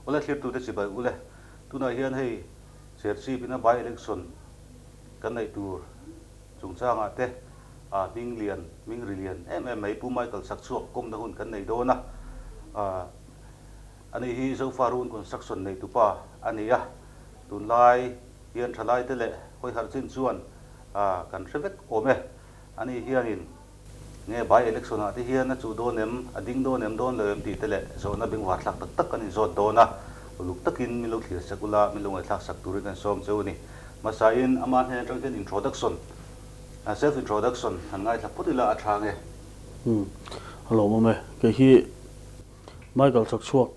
Awle thlirtute chibai ule, tunah hian hei Serchhip ina by election kan neih tur chungchangah te hming lian, hming ri lian em em mai Pu Michael Chakchhuak kawmna hun kan nei dawn a. Ani hi Zofa Run Construction neitupa a ni a, tunlai hian thalaite leh hawiharh chin chuan kan hre vek awm e. Ani hianin nge by election ah te hian a chuh dawn em, a ding dawn em dawn lo em tih te leh zawhna bengvar thlak tak tak kan inzawt dawn a, uluk takin min lo thlir sak ula, min lo ngaihthlak sak turin kan sawm cheu a ni. Hmasain ama hnen atang hian introduction, self introduction han ngaithla phawt ila a tha nge? Umm, a lawmawm e. Kei hi Michael Chakchhuak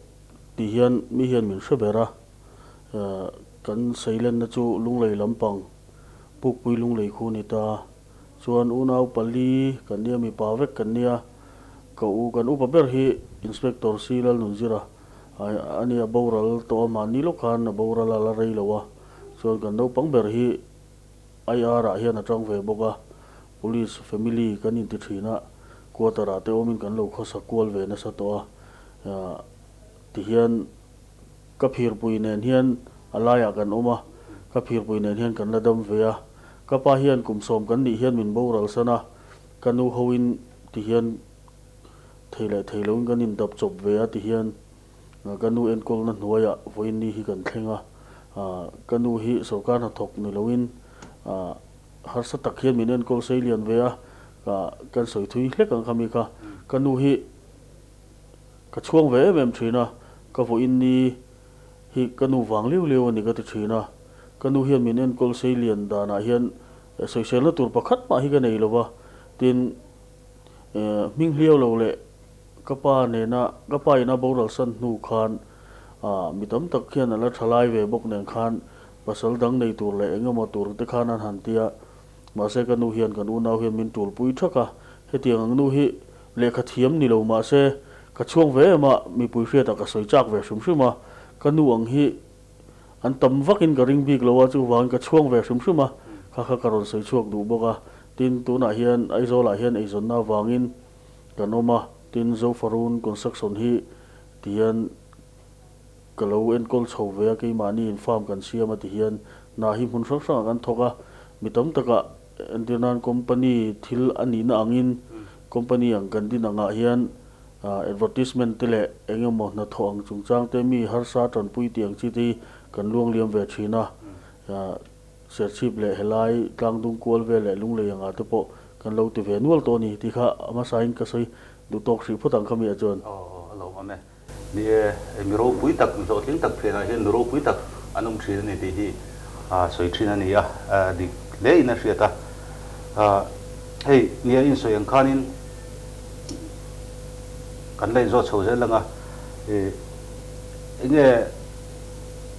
tih hian mi hian min hre ber a, kan seilenna chu Lunglei lampang Pukpui Lunglei khu a ni ta. Chuan unau pali kan nia, mipa vek kan nia, ka u kan upa ber hi Inspector C Lalnunzira a nia, boral tawh a, mahni lawk khan a boral a la rei lo a, chuan kan naupang ber hi IR ah hian a tang ve bawk a, Police family kan inti thin a, quarter ah te awmin kan lo khawsa kual ve nasa tawh a, tihian Ka phirpui nen hian a laiah kan awm a, ka phirpui nen hian kan la dam ve a. Ka pa hian kum sawm kan nih hian min boral san a, ka nu hoin ti hian thei leh thei loin kan indap chawp ve a ti hian ka nu enkawlna hnuaiah vawiin ni hi kan thleng a. Ka nu hi sorkar hnathawk ni loin harsa tak hian min enkawl sei lian ve a, kan sawi thui hlek ang kha mi kha. Ka nu hi. Ka chhuang ve em em thin a, ka vawiin ni hi ka nu vang liu liu a ni ka ti thin a. Ka nu hian min enkawl sei lian danah hian sawiselna tur pakhat mah hi ka nei lo va, tin hming hliau lo leh ka pa nena ka pa ina boral san hnu khan mi tam tak hian a la tha lai ve bawk nen khan pasal dang nei tur leh eng emaw tur te khan an han ti a, mahse ka nu hian kan unau hian min tulpui thak a, hetiang ang nu hi Lehkha thiam ni lo mahse, ka chhuang ve em a, mipui hriatah ka sawi chak ve hrim hrim a, ka nu ang hi an tam vakin ka ring bik lo a, chuvangin ka chhuang ve hrim hrim a, kha kha ka rawn sawi chhuak duh bawk a. Tin, tunah hian Aizawlah hian eizawnna avangin kan awm a, tin Zofarun Construction hi tihian ka lo enkawl chho ve a, keimahniin farm kan siam a tihian hna hi hmun hrang hrangah kan thawk a, mi tam takah Entir nan company thil a nihna angin company ang kan din angah hian advertisement te leh eng emaw hnathawh ang chungchang te mi harsa tanpui tih ang chi te hi kan luang liam ve thin a. Serchhip leh helai tlangdung kual vel leh lunglei angah te pawh kan lo ti ve nual tawh a ni tih kha a hmasain ka sawi duh tawk hrih phawt ang kha mi ah chuan. Aw a lo awm e. Ni e, mi ropui tak, mi hlawhtling tak phenah hian nu ropui tak an awm thin a ni tih hi sawi thin a ni a, dik hle in a hriat a. Hei, nia insawi ang khanin kan la inzawt chho zel ang a, enge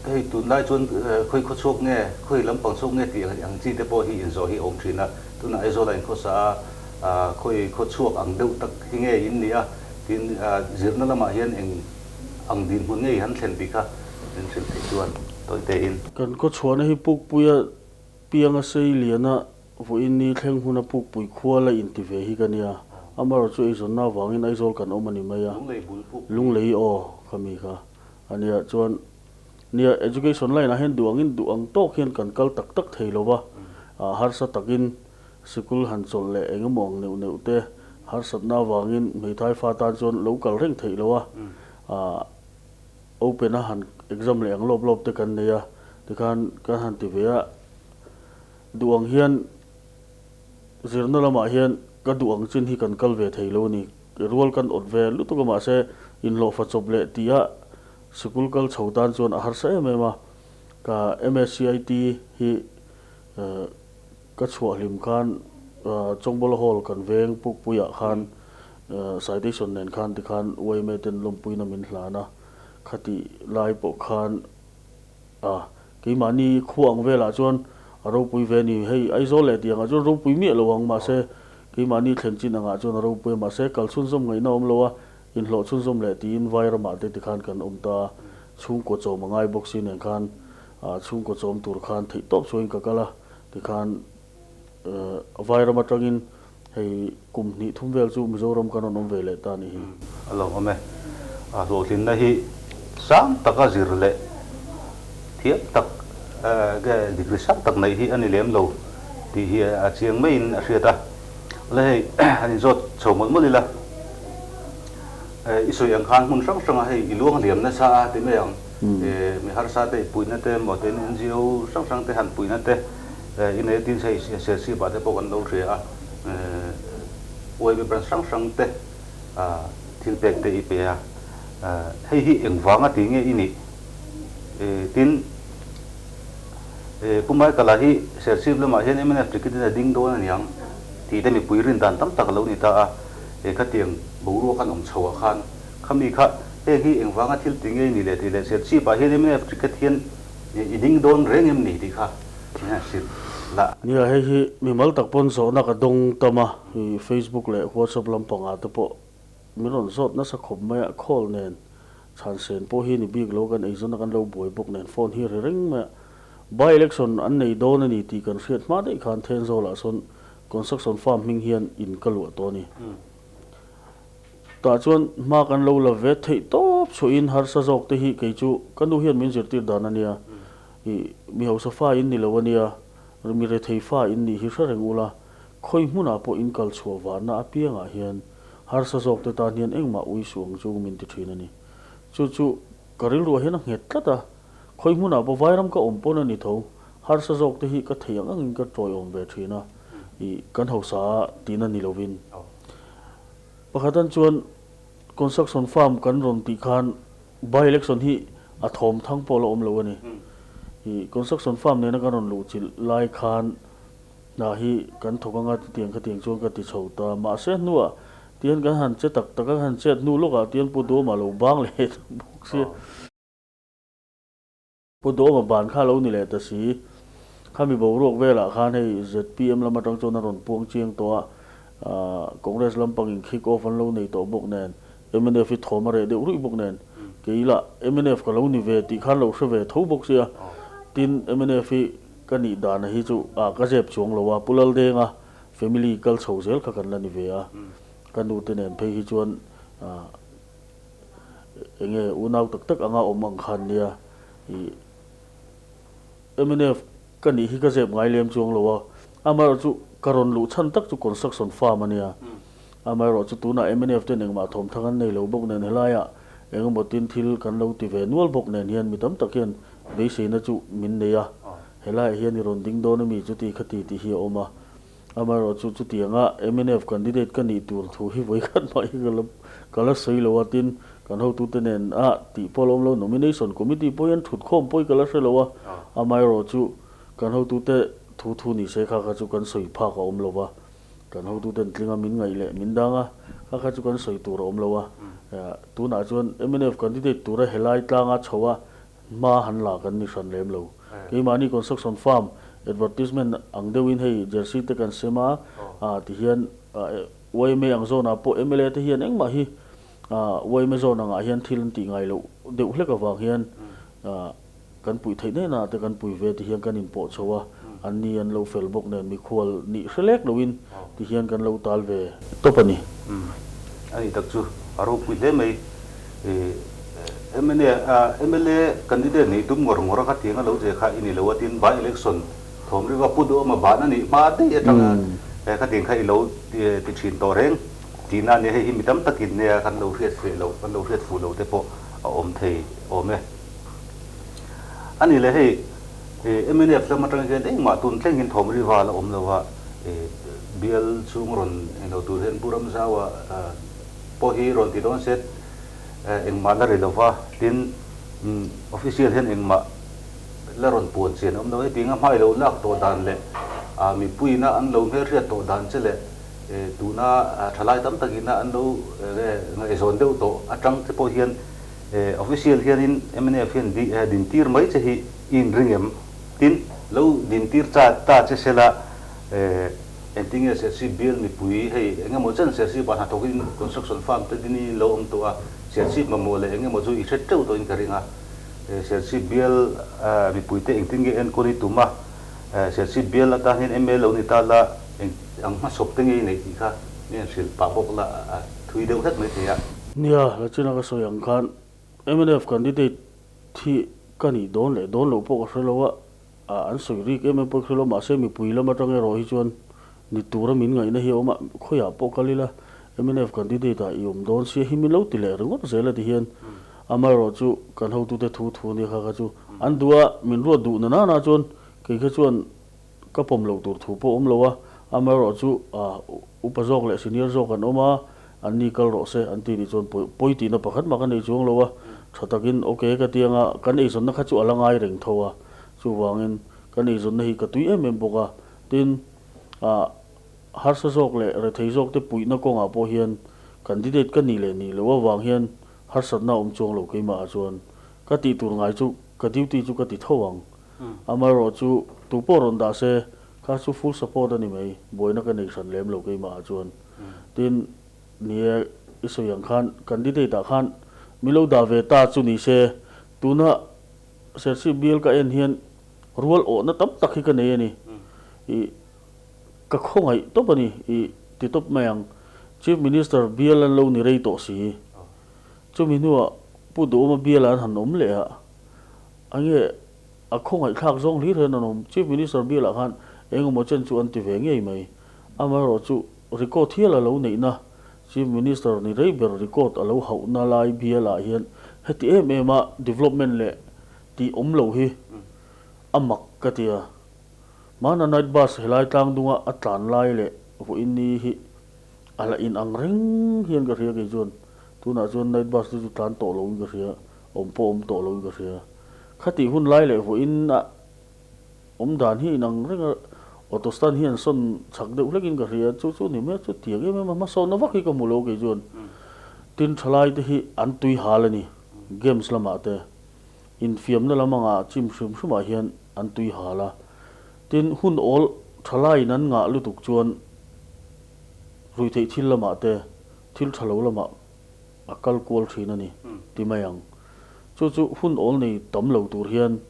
hei tunlai chuan khawi khaw chhuak nge, khawi lampang chhuak nge tih ang chi te pawh hi inzawh hi a awm thin a, tunah Aizawl ah inkhawsa a, khawi khaw chhuak ang deuh tak hi nge in ni a. Tin, zirna lamah hian eng ang dinhmun ngei han thlen tih kha min hrilh theih chuan tawi tein. Kan khawchhuahna hi Pukpuia pianga sei liana vawiin ni thleng hmuna Pukpui khua la inti ve hi ka nia. Amaherawhchu chu eizawnna avangin Aizawl kan awm a ni mai a. Lunglei bul Pukpui. Lunglei aw kha mi kha a nia. Chuan nia education line ah hian duh angin duh ang tawk hian kan kal tak tak thei lo va, harsa takin Sikul han chawlh leh eng emaw ang neuh neuh te harsatna avangin hmeithai fa tan chuan lo kal reng theih lo a, open a han exam leh ang lawp lawp te kan nei a, tikhan kan han ti ve a, duh ang hian zirna lamah hian ka duh ang chin hi kan kal ve thei lo a ni, rual kan awt ve lutuk a mahse inhlawhfa chawp leh tih a sikul kal chho tan chuan a harsa em em a, ka MSCIT hi Ka chhuah hlim khan Chawngbawla Hall kan veng Pukpuiah khan citation nen khan tikhan yma ten lawmpuina min hlan a, khati lai pawh khan a keimahni khua ang velah chuan a ropui ve a ni. Hei Aizawl leh tih angah chuan ropui miah lo ang mahse keimahni thlen chin angah chuan a ropui a mahse kal chhunzawm ngaihna awm lo a, inhlawh chhunzawm leh tiin Vairamah te tikhan kan awm ta a, chhungkaw chawm a ngai bawk si nen khan chhungkaw chawm tur khan theihtawp chhuahin ka kal a. Tikhan Vairam atangin hei kum hnih thum vel chu Mizoram kan rawn awm ve leh ta a nih hi. A lo awm e. A hlawhtlinna hi sang taka zir leh thiam tak degree sang tak neih hi a ni lem lo tih hi a chiang maiin a hriat a. Awle hei han inzawt chho mawlh mawlh ila, i sawi ang khan hmun hrang hranga hei i luang liam nasa a ti mai ang, mi harsa te i puihna te emaw tin NGO hrang hrang te han puihna te i nei a tin hei Serchhip ah te pawh kan lo hria a, YB branch hrang hrang te thil pek te i pe a, hei hi engvanga ti nge i nih? Tin, Pu Michael-a hi Serchhip lamah hian mnf ticket in a ding dawn a niang tih te mipui rin dan tam tak a lo ni ta a, khatiang boruak an awm chhoah khan khami kha heng hi engvanga thil ti ngei ni leh tih leh Serchhip-ah hian mnf ticket hian i ding dawn reng em ni tih kha min han hrilh lah. Nia, hei hi mimal tak pawn zawhna ka dawng tam a, Facebook leh WhatsApp lampangah te pawh Min rawn zawt nasa khawp mai a, call nen chhan sen pawh hi ni bik lo, kan eizawn a kan lo buai bawk nen phone hi ri reng mai a. By election an nei dawn a ni tih kan hriat hma daih khan Thenzawl ah sawn construction firm hming hian in ka luah tawh a ni. Tah chuan hma kan lo la ve theih tawp chhuahin harsa zawk te hi kei chu ka nu hian min zirtir dan a nia, ih mi hausa fa in ni lo a nia, mi rethei fa in nih hi hre reng ula, khawi hmunah pawh in kal chhuah vahna apiangah hian Harsa zawk te tan hian engmah ui suh ang chu min ti thin a ni. Chu chu ka rilruah hian a nghet tlat a, khawi hmunah pawh vairam ka awm pawn a ni tho. Harsa zawk te hi ka thei ang angin ka tawiawm ve thin a, ih kan hausa a tihna ni lovin. Pakhatan chuan construction firm kan rawn tih khan by election hi a thawm thang pawh la awm lo a ni. Ih construction firm nena kan rawn luhchilh lai khan Hna hi kan thawk anga titiang khatiang chuan ka ti chho ta. Mahse hnuah tihian kan han che tak tak a, kan han chet hnu lawkah tihian Pu Duhawma lo bang leh ta bawk sia. Pu Duhawma ban kha lo ni leh ta si. Khami boruak velah khan hei zpm lam atang chuan a rawn puang chiang tawh a, Congress lampangin kick off an lo nei tawh bawk nen, mnf hi thawm a reh deuh ruih bawk nen, kei lah mnf ka lo ni ve tih khan lo hre ve tho bawk sia. Tin, mnf hi Ka nih dana hi chu ah ka zep chuang lo a, Pu Laldenga family kal chho zel kha kan la ni ve a, ka nu te nen phei hi chuan ah enge unau tak tak anga awm ang khan nia ih mnf ka nih hi ka zep ngai lem chuang lo a, amaherawh chu ka rawn luh chhan tak chu construction firm a nia, amaherawh chu tunah mnf ten engmah thawmthang an nei lo bawk nen helaiah engemaw tin thil kan lo ti ve nual bawk nen hian mi tam tak hian Beiseina chu min nei a, helaiah hian i rawn ding dawn ami chuti khati tih hi a awm a. Amaherawh chu chutianga mnf candidate ka nih tur thu hi vawi khat mah hi ka la ka la sawi lo a, tin kan hotute nen a tih pawh la awm lo, nomination committee pawh hian thut khawm pawh hi ka la hre lo a, amaherawh chu kan hotute thu thu ni se kha kha chu kan sawi phak a awm lo va, kan hotuten tlinga min ngaih leh min dang a, kha kha chu kan sawi tur a awm lo a. Tunah chuan mnf candidate tura helai tlanga chho a Hma han la kan ni hran lem lo. Keimahni construction firm advertisement ang deuhin hei jersey te kan sem a, tihian yma ang zawnah pawh mla te hian engmah hi yma zawn angah hian thil an tih ngai loh deuh hlek avang hian kan puih theih hnenah te kan pui ve tihian kan inpawh chho a, an ni an lo fel bawk nen mikhual nih hre lek loin tihian kan lo tal ve tawp a ni. A nih tak chu a ropui hle mai. Mla mla candidate nih tum ngawr ngawr a kha tiang a lo che kha i ni lo a tin by election thawm riva pu duhawm a ban a nih hma daih atanga khatiang kha i lo ti thin tawh reng tihna a nia hei hi mi tam takin nia kan lo hriat feh loh kan lo hriat fuh loh te pawh a awm thei awm e. A ni le hei mnf lam atang hian engmah tun thlengin thawm riva la awm lo a bial chhung rawn englo tur hian Pu Ramzaua pawh hi rawn ti dawn se engmah la ri lova, tin official hian engmah la rawn puan chian awm lo. Hetiang a hmai lo lak tawh dan leh mipuiina an lo hmelhriat tawh dan che leh tuna thalai tam takina an lo ngaihzawn deuh tawh atang te pawh hian official hianin mnf hian dintir mai che hi i inring em? Tin, lo dintir ta che sela Engtinge Serchhip bial mipui hei engemaw chen Serchhip ah hnathawkin construction firm te dini lo awm tawh a, Serchhip mamawh leh engemaw chu i hre teuh tawhin ka ring a. Serchhip bial mipui te engtin nge enkawl i tum a, Serchhip bial atan hian MLA lo ni ta la eng ang hmasawp te nge i neih tih kha mi han hrilh pah bawk la a thui deuh hlek mai thei a. Nia, Lachina ka sawi ang khan. Mnf candidate hi ka nih dawn leh dawn loh pawh ka hre lo a, an sawi rik em em pawh ka hre lo, mahse mipui lam atang erawh hi chuan ni tura min ngaihna hi a awm a, khawiah pawh kal ila mnf candidate ah i awm dawn sia hi min lo ti leh ringawt zel a ti hian amaherawh chu kan hotute thu thu nia kha kha chu an duh a, min ruat duh na nana chuan kei kha chuan ka pawm loh tur thu pawh awm lo a, amaherawh chu upa zawk leh senior zawk an awm a, an ni kal rawh se an ti nih chuan pawi tihna pakhat mah ka nei chuang lo a, tha takin ok ka ti anga kan eizawnna kha chu a la ngai reng tho a, chuvangin kan eizawnna hi ka tui em em bawk a, tin harsa zawk leh rethei zawk te puihna kawngah pawh hian candidate ka nih leh nih loh avang hian harsatna a awm chuang lo keimah ah chuan ka tih tur ngai chu ka duty chu ka ti tho ang. Amaherawh chu tu pawh rawn dah se kha chu full support a ni mai, buaina ka nei hran lem lo keimah ah chuan. Tin, ni e, i sawi ang khan candidate ah khan min lo dah ve ta chu ni se, tuna Serchhip bial ka en hian rual awhna tam tak hi ka nei a ni. I ka khawngaih tawp a ni, i ti tawp mai ang. Chief Minister bial an lo ni rei tawh si. Chumi hnuah Pu Duhawma bial ah an han awm leh a, Enge a khawngaihthlak zawng hlir hian an awm. Chief Minister bialah khan eng emaw chen chu an ti ve ngei mai. Amaherawh chu record hial a lo neihna Chief Minister ni rei ber record a lo hauhna lai bialah hian heti em em a development leh tih awm lo hi a mak ka ti a. Hmana night bus helai tlang dunga a tlan lai leh vawiin ni hi a la inang reng hian ka hria kei chuan. Tunah chuan night bus te chu tlan tawh loin ka hria. Awm pawh awm tawh loin ka hria. Khatih hun lai leh vawiin a awm dan hi inang reng a, auto stand hi an sawn chak deuh hlekin ka hria. Chu chu ni mai a, chu tiang em em a, hmasawnna vak hi ka hmu lo kei chuan. Tin thalai te hi an tui hal a ni, games lamah te, infiamna lam anga chim hrim hrimah hian an tui hal a. Tin hun awl thalaiin an ngah lutuk chuan ruihtheih thil lamah te, thil tha lo lamah a kal kual thin a ni ti mai ang. Chu chu hun awl nei tam lo tur hian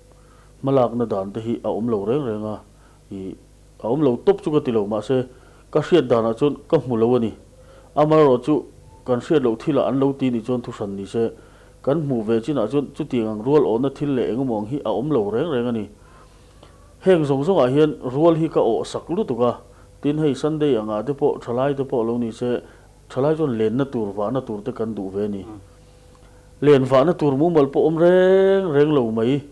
hmalakna dan te hi a awm lo reng reng a, ih a awm lo tawp chu ka ti lo mahse ka hriat danah chuan ka hmu lo a ni. Amaherawh chu kan hriat loh thilah an lo ti nih chuan thuhran ni se kan hmuh ve chinah chuan chutiang ang rual awhna thil leh engemaw ang hi a awm lo reng reng a ni. Heng zawng zawngah hian rual hi ka awh sak lutuk a, tin hei Sunday angah te pawh thalai te pawh lo ni se Thalai chuan lenna tur, vahna tur te kan duh ve a ni. Len vahna tur mumal pawh awm reng reng lo mai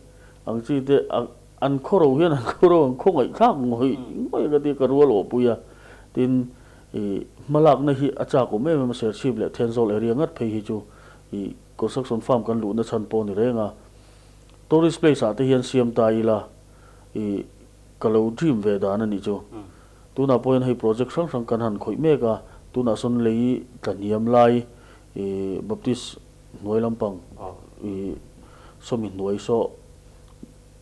ang chi te an khawro hian an khawro an khawngaihthlak ngawih ngawih ka ti a, ka rual awhpui a. Tin, ih hmalakna hi a chak awm em em a, Serchhip leh Thenzawl area ngat phei hi chu ih construction farm kan luhna chhan pawh a ni reng a. Tourist place ah te hian siam ta ila ih ka lo dream ve dan a nih chu. Tunah pawh hian hei project hrang hrang kan han khawih mek a, tunah sawn lei tla hniam lai ih Baptist hnuai lampang ih sawmi hnuai saw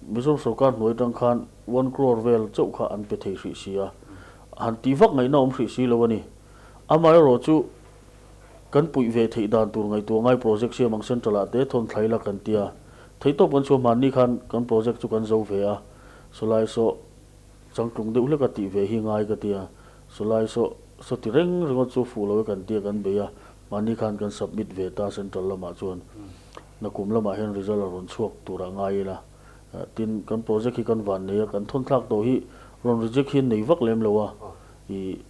Mizoram sorkar hnuai atang khan one crore vel chauh kha an pe thei hrih si a, han tih vak ngaihna awm hrih si lo a ni. Amaherawh chu kan puih ve theih dan tur ngaihtuah ngai project siam ang central ah te thawn thlai la kan tia, theihtawp kan chhuah hmanni khan kan project chu kan zo ve a, sawlai saw Changtlung deuh hlek a tih ve hi ngai ka ti a, sawlai saw saw ti reng ringawt chu fuh lo e kan tia kan bei a, mahni khan kan submit ve ta central lamah chuan nakum lamah hian result a rawn chhuak turah ngai ila, tin kan project hi kan van nei a, kan thawn thlak tawh hi rawn reject hi an nei vak lem lo a, ih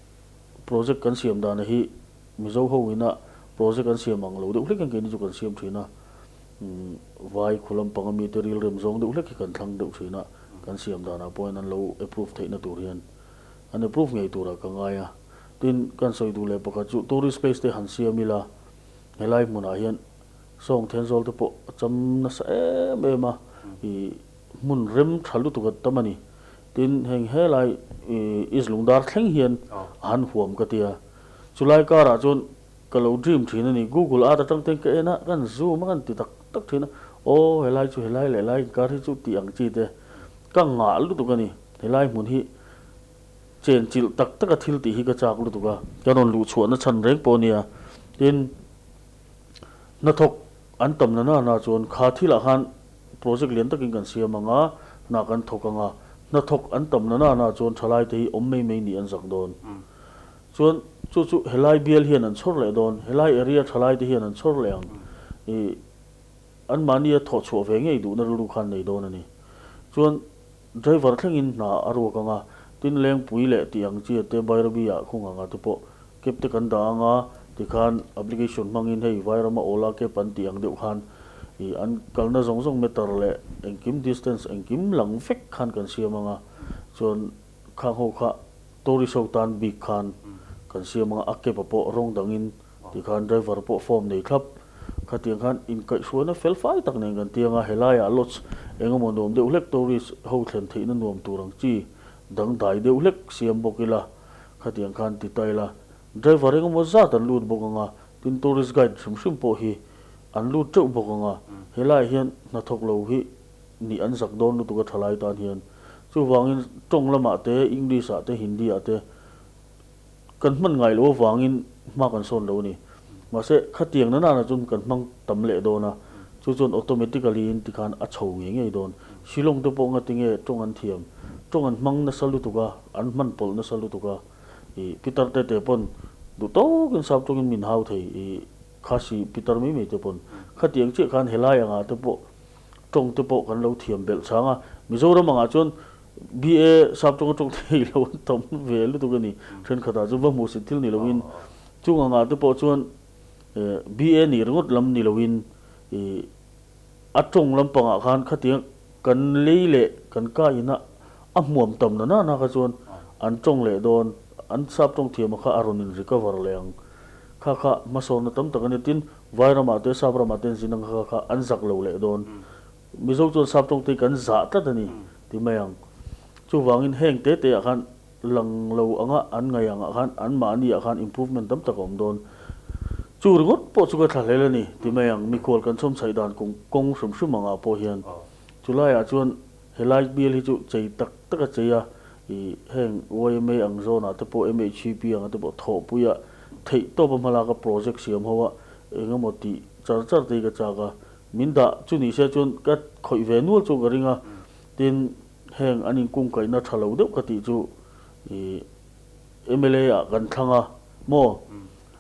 project kan siam dana hi Mizo ho ina project an siam ang lo deuh hlek hian keini chu kan siam thin a, vai khu lampang ami te rilrem zawng deuh hlek hi kan thlang deuh thin a, kan siam danah pawhin an lo approve theihna tur hian an approve ngei turah ka ngai a. Tin, kan sawi duh leh pakhat chu tourist place te han siam ila, helai hmunah hian sawng Thenzawl te pawh a cham nasa em em a, ih hmun rem tha lutuk a tam a ni. Tin, heng helai ih East Lungdar thleng hian a han huam ka tia. Chulai karah chuan ka lo dream thin a ni. Google Earth atang ten ka en a, kan zoom a, kan ti tak tak thin a. Aw helai chu helai leh helai inkar hi chu tih ang chi te ka ngah lutuk a ni. Helai hmun hi chen chilh tak tak a thil tih hi ka chak lutuk a. Ka rawn luh chhuahna chhan reng pawh a nia. Tin, hnathawk an tam na nana chuan kha thilah khan project lian takin kan siam ang a, hna kan thawk ang a. Hnathawk an tam na nana chuan thalai te hi awm mai mai nih an zak dawn. Chuan chu chu helai bial hian an chhawr leh dawn, helai area thalai te hian an chhawr leh ang. Ih. anmahnia thawh chhuah ve ngei duhna rilru khan nei dawn a ni. Chuan driver thlengin hna a ruak ang a, tin lengpui leh tih ang chi te Bairabi ah khung anga te pawh cab te kan dah ang a, tikhan application hmangin hei Vairama Ola cab an tih ang deuh khan ih an kalna zawng zawng meter leh engkim distance engkim lang vek khan kan siam ang a, chuan khang ho kha tourist ho tan bik khan kan siam ang a, a cab a pawh rawng dangin Tikhan driver pawh form nei thlap. Khatiang khan inkaihhruaina fel fai tak nen kan tiang a, helaiah lodge eng emaw nuam deuh hlek tourist ho thlen theihna nuam tur ang chi dangdai deuh hlek siam bawk ila, khatiang khan ti ta ila. Driver eng emaw zat an lut bawk ang a, tin tourist guide hrim hrim pawh hi an lut teuh bawk ang a, helaiah hian hnathawk lo hi nih an zak dawn lutuk a thalai tan hian. Chuvangin tawng lamah te, English ah te, Hindi ah te, Kan hman ngai loh avangin hma kan sawn lo a ni. Mahse, khatiang na nana chuan kan hmang tam leh dawn a, chu chuan automatically in tikhan a chho ngei ngei dawn. Shillong te pawh ngati nge tawng an thiam? Tawng an hmang nasa lutuk a, an hman pawlh nasa lutuk a. Ih, Peter te te pawn duh tawkin sap tawngin min hau thei, ih, Khasi Peter mai mai te pawn. Khatiang chiah khan helai angah te pawh tawng te pawh kan lo thiam belh chang a. Mizoram angah chuan BA sap tawng atawng thei lo an tam ve lutuk a ni. Thenkhatah chuan va hmuhsit thil ni loin chung angah te pawh chuan BA nih ringawt lam ni loin a tawng lampangah khan khatiang kan lei leh kan ka ina a hmuam tam na nana kha chuan an tawng leh dawn, an sap tawng thiam a kha a rawn in recover leh ang. Kha kha hmasawnna tam tak a ni. Tin, Vairamah te sap ramah te an zin ang kha kha an zak lo leh dawn. Mizo chuan sap tawngte hi kan zah tlat a ni ti mai ang. Chuvangin heng te te ah khan lang lo anga an ngaih ang ah khan anmahni ah khan improvement tam tak a awm dawn. Chu ringawt pawh chu ka thla hlel a ni ti mai ang. Mikhual kan chhawm chhaih dan kawng kawng hrim hrim angah pawh hian chulai ah chuan helai bial hi chu chei tak tak a chei a, ih heng yma ang zawn ah te pawh MHCP ang ah te pawh thawhpui ah theih tawp a hmalak a project siam ho a eng emaw tih char char te hi ka chak a. Min dah chu ni se chuan ka khawih ve nual chu ka ring a, tin heng an inkungkaihna tha lo deuh ka tih chu ih mla ah kan thlang a maw,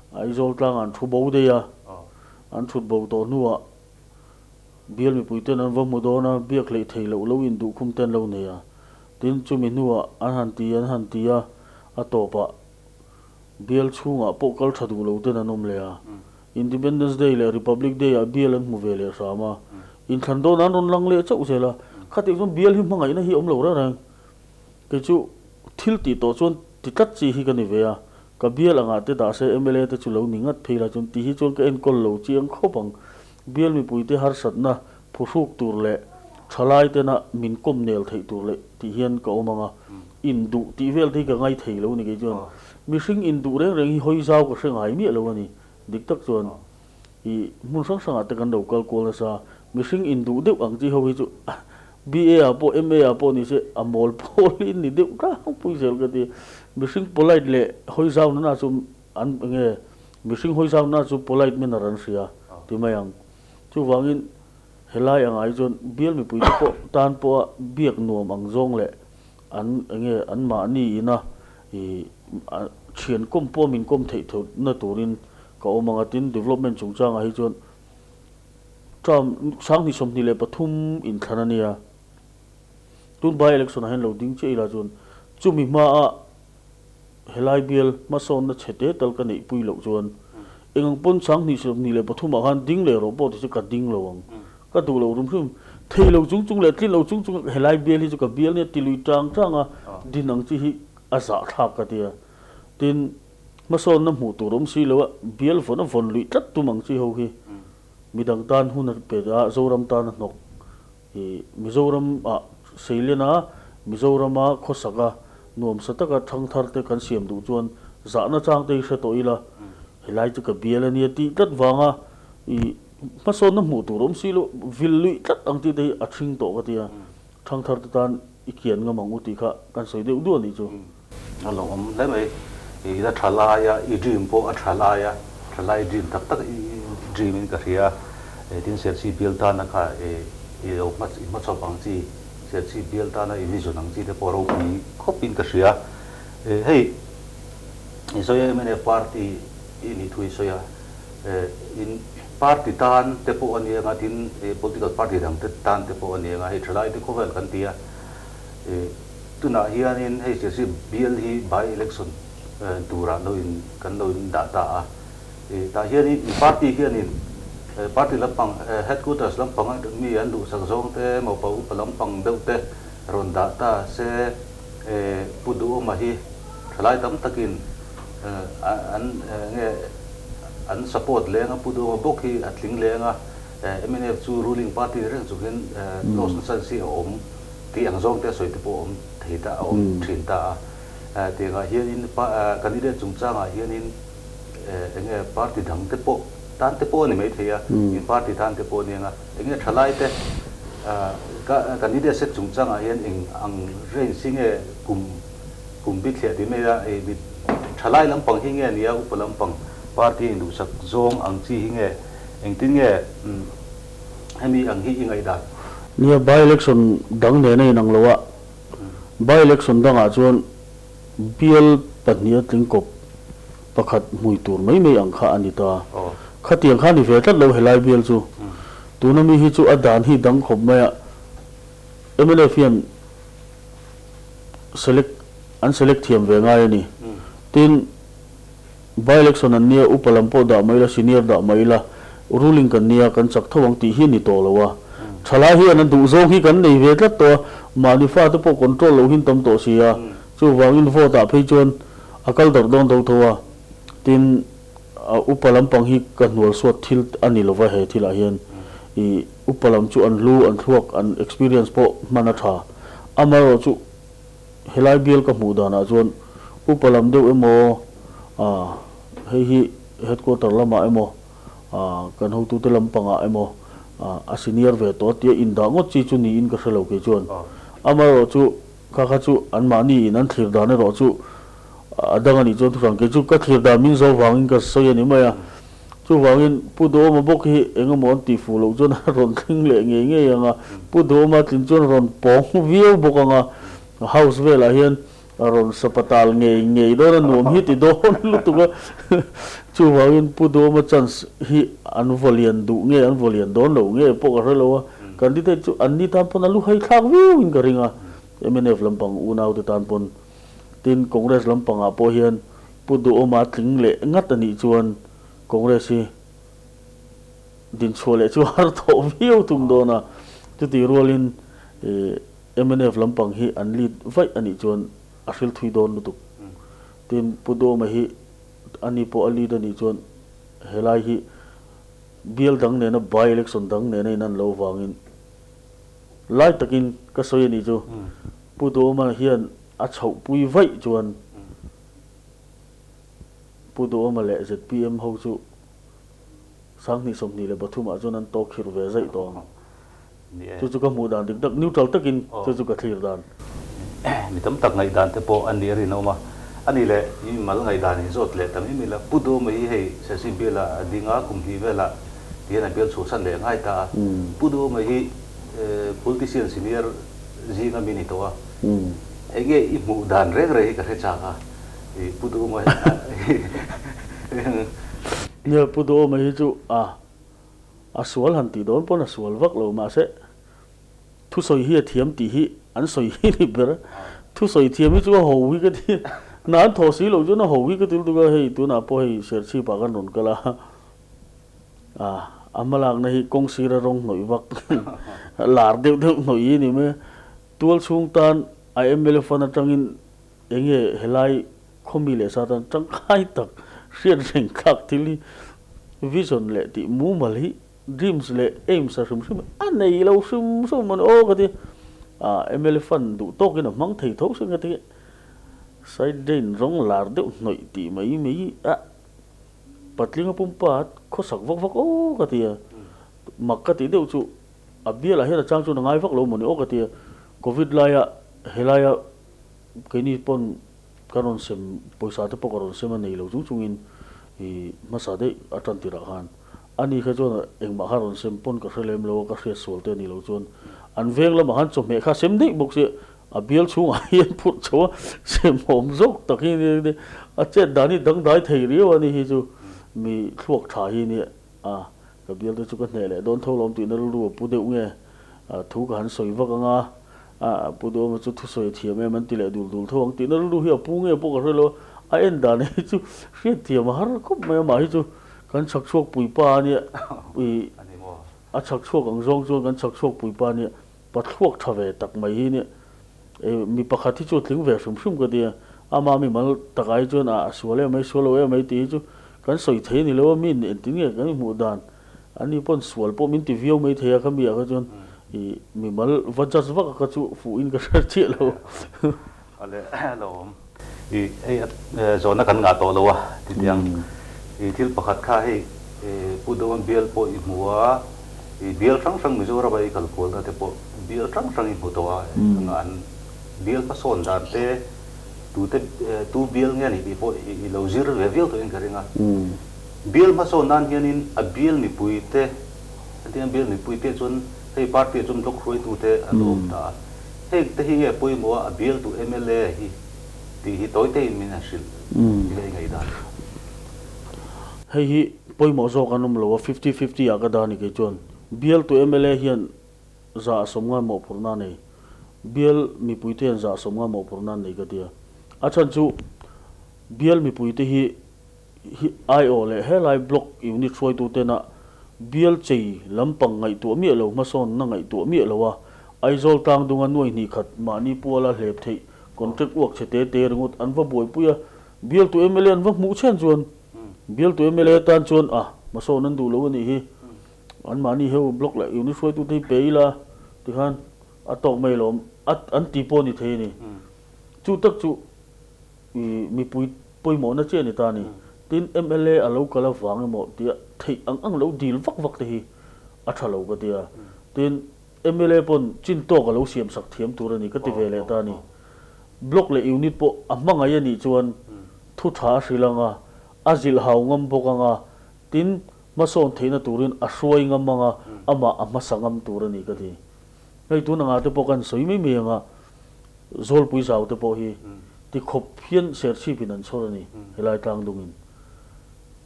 Aizawl tlangah an thu bo daih a, an thut bo tawh hnuah bial mipui ten an va hmu dawn a, biak hleih thei loh lo induhkhum te an lo nei a, tin chumi hnuah an han ti an han ti a, a tawpah bial chhungah pawh kal tha duh lo ten an awm leh a. Independence Day leh Republic Day ah bial an hmu ve leh hram a, inthlan dawn an rawn lang leh chauh zel a, khatih chuan bial hi hmangaihna hi awm lo reng reng. Kei chu thil tih tawh chuan ti tlat chi hi ka ni ve a, ka bial angah te dah se mla te chu lo ni ngat phei la chuan ti hi chuan ka enkawl lo chiang khawp ang. Bial mipuite harsatna phuhruk tur leh thalai tena min kawm nel theih tur leh tih hian ka awm ang a, induh tih vel te hi ka ngai thei lo ni kei chuan. Mihring induh reng reng hi hawi zau ka hre ngai miah lo a ni. Dik tak chuan i hmun hrang hrangah te kan lo kal kual nasa, mihring induh deuh ang chi ho hi chu BA ah pawh MA ah pawh ni se a mawl pawl hi ni deuh tlangpui zel ka ti. Mihring polite leh hawi zau nana chu an enge mihring hawi zau nana chu polite manner an hria ti mai ang. Chuvangin helai angah hi chuan bial mipui te pawh tan pawha biak nuam ang zawng leh an enge anmahni ina i thian kawm pawh min kawm theih theihna turin ka awm ang a, tin development chungchangah hi chuan term 2023 inthlan a nia, tun by election ah hian lo ding chiah ila chuan chumi hmaa helai bial hmasawnna chhe te tal ka neihpui loh chuan engang pawn 2023 ah khan ding leh rawh pawh ti chu ka ding lo ang. Ka duh lo rum hrim. Thei lo chung chung leh tlin lo chung chung helai bial hi chu ka bial nia ti lui tang tang a, din ang chi hi a zahthlak ka tia. Tin, hmasawnna hmuh tur awm si lo a, bial vawn a vawn luih tlat tum ang chi ho hi midang tan hun a pe a, Zoram tan a hnawk. I Mizoram ah Seilen a, Mizoram a khawsak a, nuamsa taka thangthar te kan siam duh chuan zahna chang te hi hre tawh ila, helai chu ka bial a nia tih tlat vanga i Hmasawnna hmuh tur awm si lo, vil luih tlat ang tih te hi a ṭhing tawh ka ti a, ṭhangthar te tan i kian ngam ang u tih kha kan sawi deuh duah a nih chu. A lo awm hle mai, i la ṭha lai a, i dream pawh a ṭha lai a, ṭha lai dream tak tak i dream in ka hria a, tin Serchhip bial tana kha i lo hma i hmachhawp ang chi, Serchhip bial tana i vision ang chi te pawh ropui khawp in ka hria. Hei i sawi a mnf party i nih thu i sawi a, in. Party tan te pawh a ni anga tin political party dang te tan te pawh a ni anga hei thalai te khawvel kan ti a, tunah hianin hei Serchhip bial hi by election turah lo in kan lo in dah ta a, tah hianin in party hianin party lampang headquarters lampang a mi an duhsak zawng te maupa upa lampang deuh te rawn dah ta se Pu Duhawma hi thalai tam takin an nge an support leng a, Pu Duhawma bawk hi a tling leng a, mnf chu ruling party ni reng chung hian loss nasa si a awm tih ang zawng te a sawi te pawh a awm thei ta a awm thin ta a. Tiangah hianin candidate chungchangah hianin enge party dang te pawh tan te pawh a ni maithei a, in party tan te pawh a ni ang a, enge thalai te candidate set chungchangah hian eng ang range hi nge kum kum bithliah tih mai a, thalai lampang hi nge nia upa lampang party induhsak zawng ang chi hi nge engtin nge hemi ang hi i ngaihdan? Nia, by election dang nen a inang lo a, by election dangah chuan Bial pahniha tling kawp pakhat hmui tur mai mai ang kha a ni ta. Khatiang kha a ni ve tlat lo helai bial chu. Tuna mi hi chu a dan hi dang khawp mai a, mnf hian select an select thiam ve ngai a ni. Tin, by election an nia upa lam pawh dah mai ila, senior dah mai ila, ruling kan nia kan chak tho ang tih hi a ni tawh lo a. Thalai hian a duh zawng hi kan nei ve tlat tawh a, mahni fate pawh control loh hin tam tawh si a. Chuvangin vote ah phei chuan a kal darh dawn tho tho a, tin upa lampang hi ka hnual suat thil a ni lova he thilah hian i upa lam chu an hlu, an thluak, an experience pawh hman a tha. Amaherawh chu helai bial ka hmuh danah chuan upa lam deuh emaw hei hi headquarter lamah emaw kan hotute lampangah emaw a senior ve tawh a tia indah ngawt chi chu niin ka hre lo kei chuan. Amaherawh chu Kha kha chu anmahni in an thlir dan erawh chu a dang a nih chuan thuhran kei chu ka thlir dan min zo vangin ka sawi a ni mai a. Chuvangin Pu Duhawma bawk hi eng emaw an tih fuh loh chuan a rawn thleng leh ngei ngei ang a, Pu Duhawma tlin chuan a rawn pawng viau bawk ang a, House velah hian a rawn sapatal ngei ngei dawn a, nuam hi ti dawn lutuk a. Chuvangin Pu Duhawma chance hi an vaw lian duh nge an vaw lian dawn lo nge pawh ka hre lo a, Candidate chu an ni tan pawn a lu hai thlak viau in ka ring a, mnf lampang unau te tan pawn. Tin, Congress lampang ah pawh hian Pu Duhawma tling leh ngat a nih chuan Congress hi dinchhuah leh chu har tawh viau tum dawn a, chutih rualin mnf lampang hi an lead vaih a nih chuan a hril thui dawn lutuk. Tin, Pu Duhawma hi ani pawh a lead a nih chuan helai hi Bial dang nena by election dang nena in an lo vangin lai takin ka sawi a nih chu. Pu Duhawma hian a chhohpui vaih chuan Pu Duhawma leh zpm ho chu 2023 ah chuan an tawk khirh ve zaih tawh ang. Chu chu ka hmuh dan dik tak, neutral takin chu chu ka thlir dan. Mi tam tak ngaihdan te pawh an nih a rinawm a, a nih leh i mal ngaihdan in zawt leh tam em ila, Pu Duhawma hi hei Serchhip biala a ding a, kum hnih velah ti hian a bial chhuahsan leh ngai ta a, Pu Duhawma hi politician senior zinga mi ni tawh a, enge i hmuh dan reng reng hi ka hre chak a, i Pu Duhawma hi. Nia, Pu Duhawma hi chu a A sual han tih dawn pawn a sual vak lo mahse thusawi hi a thiam tih hi an sawi hi ni ber a, thusawi thiam hi chu a ho hi ka ti a, hna an thawh si loh chuan a ho hi ka ti lutuk a, hei tunah pawh hei Serchhip ah kan rawn kal a, a hmalakna hi kawng sira rawng hnawih vak lar deuh deuh hnawih hi ni mai a, tual chhung tan a mla fund atangin Enge helai khawmi leh sa tan tangkai tak hriat reng thlak thil hi vision leh tih mumal hi dreams leh aims a hrim hrim a nei lo hrim hrim a ni aw ka ti a mla fund duh tawkin a hmang thei tho sin ka ti side drain rawng lar deuh hnawih tih mai mai a patlinga pumpa khawsak vak vak aw ka ti a mak ka tih deuh chu a bialah hian a chang chuan a ngai vak lo maw ni aw ka ti a covid laia helaia Keini pawn ka rawn sem, pawisa te pawh ka rawn sem a nei lo chung chungin i hmasa daih a tan tirah khan ani kha chuan engmah kha rawn sem pawn ka hre lem lo a, ka hriat sual te a ni lo chuan an veng lamah khan chawhmeh kha sem daih bawk sia, a bial chhungah hian phurh chho a sem awm zawk tak hi nia a chet dan hi dangdai thei riau a ni hi chu mi thluak tha hi nia a. Ka bial te chu ka hneh leh dawn tho lawm tihna rilru a pu deuh nge? Thu ka han sawi vak ang a, Pu Duhawma chu thusawi a thiam em an ti leh dul dul tho ang tihna rilru hi a pu nge pawh ka hre lo a, a en dan hi chu hriat thiam a har khawp mai a, mah hi chu kan chhak chhuak puipa a nia, ih a chhak chhuak ang zawng chuan kan chhak chhuak puipa a nia, pathluak tha ve tak mai hi nia, mi pakhat hi chu a tling ve hrim hrim ka ti a, ama mimal takah hi chuan a sual em mai sual lo em mai tih hi chu kan sawi thei a ni lo a, mi engtin nge kan inhmuh dan Ani pawn sual pawh min ti viau mai thei a, kha mi ah kha chuan i mimal va judge vak a kha chu fuh in ka hre chiah lo. Ale lo awm. I hei zawhna kan ngah tawh lo a ti teh ang. I thil pakhat kha hei Pu Doan bial pawh i hmu a, i bial hrang hrang Mizoram a i kal kual na te pawh bial hrang hrang i hmu tawh a, engah an bial hmasawn dan te tute tu bial nge a nih tih pawh i lo zir ve viau tawh in ka ring a. Bial hmasawn nan hianin a bial mipuite, hetiang bial mipuite chuan hei party ah chuan block hruaitute an awm ta a, heng te hi nge pawimawh a, a bialtu mla hi tih hi tawi tein min han hrilh ila i ngaihdan. Hei hi pawimawh zawk an awm lo a, fifty fifty ah ka dah a ni kei chuan. Bialtu mla hian 150 mawhphurhna a nei, bial mipuite hian 150 mawhphurhna an nei ka ti a. A chhan chu bial mipuite hi Hi aiawh leh helai block unit hruaitu tena bial chei lampang ngaihtuah miah lo hmasawnna ngaihtuah miah lo a, Aizawl tlangdunga nuai hnih khat mahni puala hlep theih contract uak chhe te te ringawt an va buaipui a, bialtu mla an va hmuh chhen chuan bialtu mla tan chuan a hmasawn an duh lo a nih hi, an mahni heu block leh unit hruaitu te hi pe ila tikhan a tawk mai lawm an ti pawh a ni thei a ni. Chu tak chu. I mipui pawimawhna chiah a ni ta a ni. Tin, mla a lo kal avang emaw tia theih ang ang lo dil vak vak te hi a tha lo ka ti a. Tin, mla pawn chin tawk a lo siam sak thiam tur a ni ka ti ve leh ta a ni. Block leh unit pawh a hmangaih a nih chuan thu tha a hrilh ang a, a zilh hau ngam bawk ang a, tin, hmasawn theihna turin a hruai ngam ang a, amah a hmasa ngam tur a ni ka ti. Hei tun angah te pawh kan sawi mai mai ang a, Zawlpui zau te pawh hi ti khawp hian serchhip in an chhawr a ni helai tlang dung in.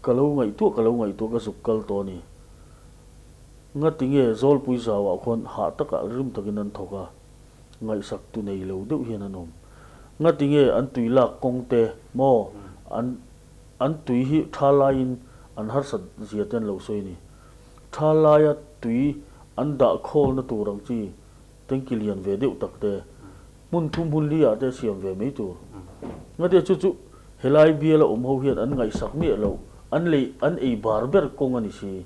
Ka lo ngaihtuah ka lo ngaihtuah ka zuk kal tawh a ni. Ngati nge Zawlpui zau ah khuan hah tak ah rim tak in an thawk a, ngaihsak tu nei lo deuh hian an awm. Ngati nge an tui lak kawng te maw an an tui hi tha lai in an harsat zia te an lo sawi a ni. Tha lai a tui an dah khawl na tur ang chi Tanky lian ve deuh tak te, hmun thum hmun li ah te siam ve mai tur. Ngate chu chu helai biala awm ho hian an ngaihsak miah lo, an lei an ei bar ber kawng a ni si.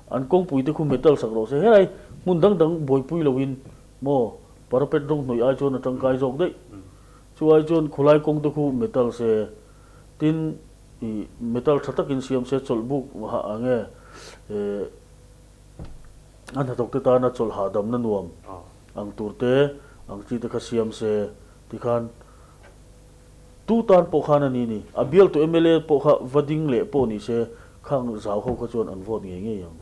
An kawngpui te khu metal sak rawh se, helai hmun dang dang buaipui lo in maw parapet rawng hnawih ai chuan a tangkai zawk daih. Chu ai chuan khawlai kawng te khu metal se, tin ih metal tha takin siam se chawlhbuk ha nge eh. A hnathawkte tana chawlh hahdamna nuam ang tur te, ang chi te kha siam se tikhan tu tan pawh khan a ni ni. A bialtu mla pawh kha va ding leh pawh ni se khang zau ho kha chuan an vote ngei ngei ang.